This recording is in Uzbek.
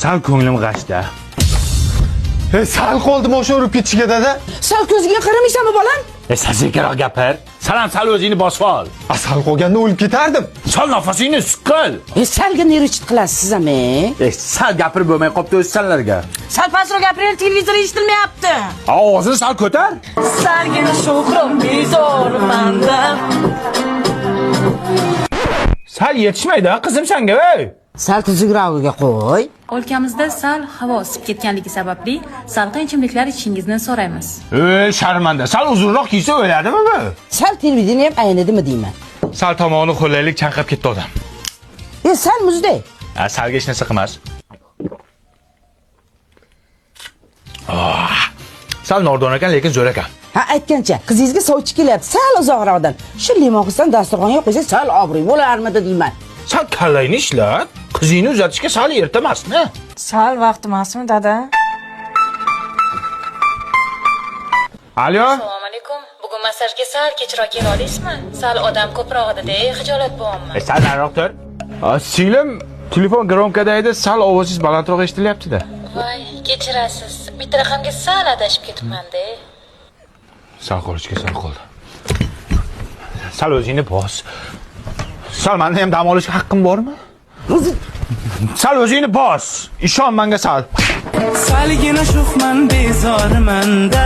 Sal ko'nglim g'ashda. E, sal qoldi mashina urib ketishiga, dada. Sal ko'ziga qaramaysanmi, bolam? E, sal sekinroq gapir. Sal ham sal o'zingni bosib ol. A, sal qolganda o'lib ketardim. Sal nafasingni siqil. E, salga nervchit qilasiz siz ham, e? E, sal gapirib bo'lmay qopti o'zi sanlarga. Sal pastroq gapiring, televizor eshitilmayapti. Ovozini sal ko'tar. Salgina sho'xim bezormanda. Sal yetishmaydi ha qizim sanga, ey. Sal tuzukrog'iga qo'y. O'lkamizda sal havo isib ketganligi sababli salqin ichimliklar ichishingizni so'raymiz. Ey, sharmanda. Sal uzunroq kiysa o'ladimi bu? Sal televideniye ham aynidimi deyman. Sal tomog'ini xo'laylik chanqab ketdi odam. E, sal muzday. Ha, salga hech narsa qilmas. Ah, sal nordon ekan, lekin zo'r ekan. Ha, aytgancha, qizingizga sovchi kelyapti, sal uzoqroqdan. Shu limon qilsam dasturxonga qo'ysa sal obro'y bo'larmidi deyman. Sal kallangni ishlat. Qizingni uzatishga sal erta emasmi? Sal vaqt emasmi, dada? Alo? Assalomu alaykum. Bugun massajga sal kechroq kela olasizmi? Sal odam ko'proq edi-da, xijolat bo'lyapman. E, sal nariroq tur. Singlim, telefon gromkada edi, sal ovozingiz balandroq eshitilyapti-da. Voy, kechirasiz. Bitta raqamga sal adashib ketibman-da. Sal qolishga sal qoldi. Sal o'zingni bos. Sal menda ham dam olishga haqqim bormi? Sal o'zingni bos. Ishon menga sal. Salgina sho'xman bezormanda.